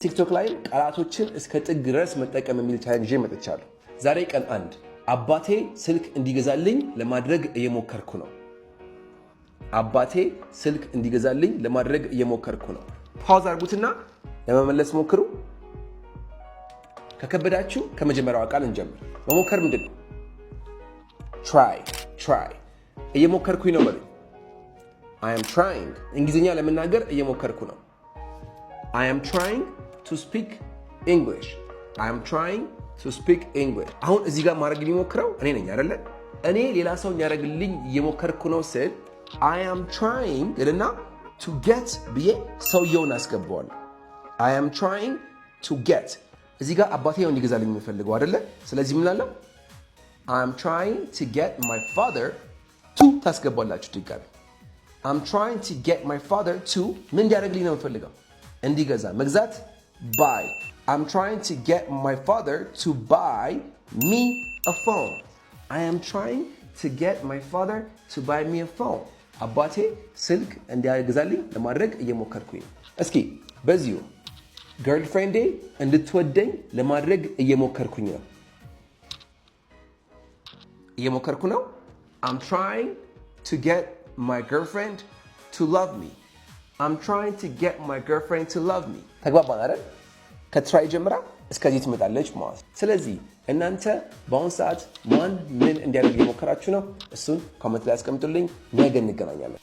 ቲክቶክ ላይም ቃላቶችን እስከ ጥግ ድረስ መጠቀም የሚል challenge ይዤ መጥቻለሁ። ዛሬ ቀን 1፣ አባቴ ስልክ እንዲገዛልኝ ለማድረግ እየሞከርኩ ነው። አባቴ ስልክ እንዲገዛልኝ ለማድረግ እየሞከርኩ ነው። Pause አድርጉትና ለመመለስ ሞክሩ። ከከበዳችሁ ከመጀመሪያዋ ቃል እንጀምር። መሞከር ምንድን ነው? Try, try። እየሞከርኩኝ ነው በሉ። I am trying። እንግሊዝኛ ለመናገር እየሞከርኩ ነው። I am trying to speak English. I am trying to speak English። አሁን እዚህ ጋር ማድረግ የሚሞክረው እኔ ነኝ አይደለ? እኔ ሌላ ሰው እንዲያደርግልኝ እየሞከርኩ ነው ስል I am trying እልና to get ብዬ ሰውየውን አስገባዋለሁ። I am trying to get፣ እዚህ ጋር አባቴ ነው እንዲገዛልኝ የምፈልገው አይደለ? ስለዚህ ምን እላለሁ? I am trying to get my father to ታስገባላችሁ ድጋሚ። I'm trying to get my father to ምን እንዲያደርግልኝ ነው የምፈልገው? እንዲገዛ። መግዛት buy። I'm trying to get my father to buy me a phone. I am trying to get my father to buy me a phone. አባቴ ስልክ እንዲገዛልኝ ለማድረግ እየሞከርኩኝ ነው። እስኪ በዚሁ girlfriend ኤ እንድትወደኝ ለማድረግ እየሞከርኩኝ ነው። እየሞከርኩ ነው። I'm trying to get my girlfriend to love me. I'm trying to get my girlfriend to love me. ተግባባን አይደል? ከ try ጀምራ እስከዚህ ትመጣለች ማለት ነው። ስለዚህ እናንተ በአሁኑ ሰዓት ማን ምን እንዲያደርግ እየሞከራችሁ ነው? እሱን comment ላይ አስቀምጡልኝ። ነገ እንገናኛለን።